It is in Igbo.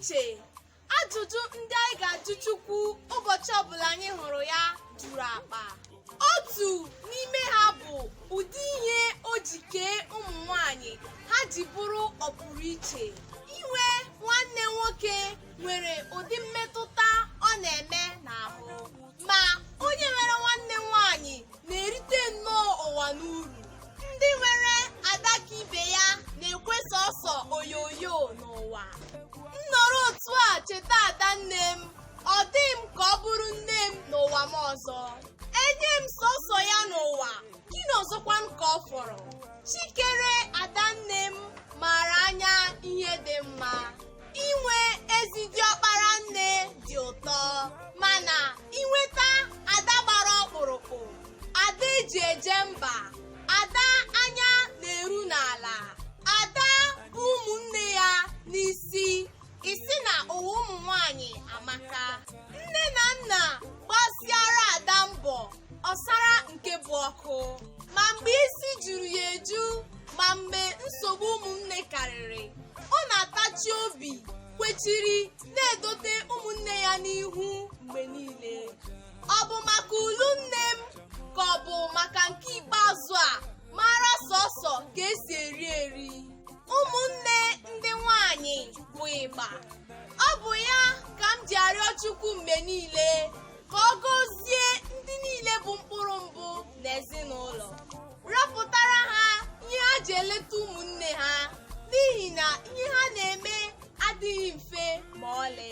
iche. Ajụjụ ndị anyị ga-ajụ Chukwu ụbọchị ọbụla anyị hụrụ ya juru akpa. Otu n'ime ha bụ ụdị ihe o ji kee ụmụ nwanyị ha ji bụrụ ọpụrụ iche. Inwe nwanne nwoke nwere ụdị mmetụta ọ na-eme n'ahụ, ma onye nwere nwanne nwanyị na-erite nnọọ ụwa n'uru. Ndị nwere ada ka ibe ya na-ekwe sọsọ oyoyo n'ụwa. M nọrọ otu a cheta ada nne m, ọ dị m ka ọ bụrụ nne m n'ụwa m ọzọ. Enye m sọsọ ya n'ụwa, gịnị ọzọkwanụ ka ọ fọrọ? Chi kere ada nne m maara anya ihe dị mma. Inwe ezi diọkpara nne dị ụtọ, mana inweta ada gbara ọkpụrụkpụ, ada eji eje mba, ada anya na-eru n'ala, ada bụ ụmụnne ya n'isi, ị sị na ụwa ụmụ nwanyị amaka. Nne na nna gbasiara ada mbọ, ọsara nke bụ ọkụ. Ma mgbe isi juru ya eju, ma mgbe nsogbu ụmụnne karịrị, ọ na-atachi obi kwechiri na-edote ụmụnne ya n'ihu mgbe niile. Ọ bụ maka ulu nne m ka ọ bụ maka nke ikpeazụ a mara sọsọ ka esi eri eri. Ụmụnne ndị nwanyị bụ ịgba. Ọ bụ ya ka m ji arịọ Chukwu mgbe niile ka ọ gọzie ndị niile bụ mkpụrụ mbụ n'ezinụlọ, rọpụtara ha ihe ha ji eleta ụmụnne ha, n'ihi na ihe ha na-eme adịghị mfe ma ọlị.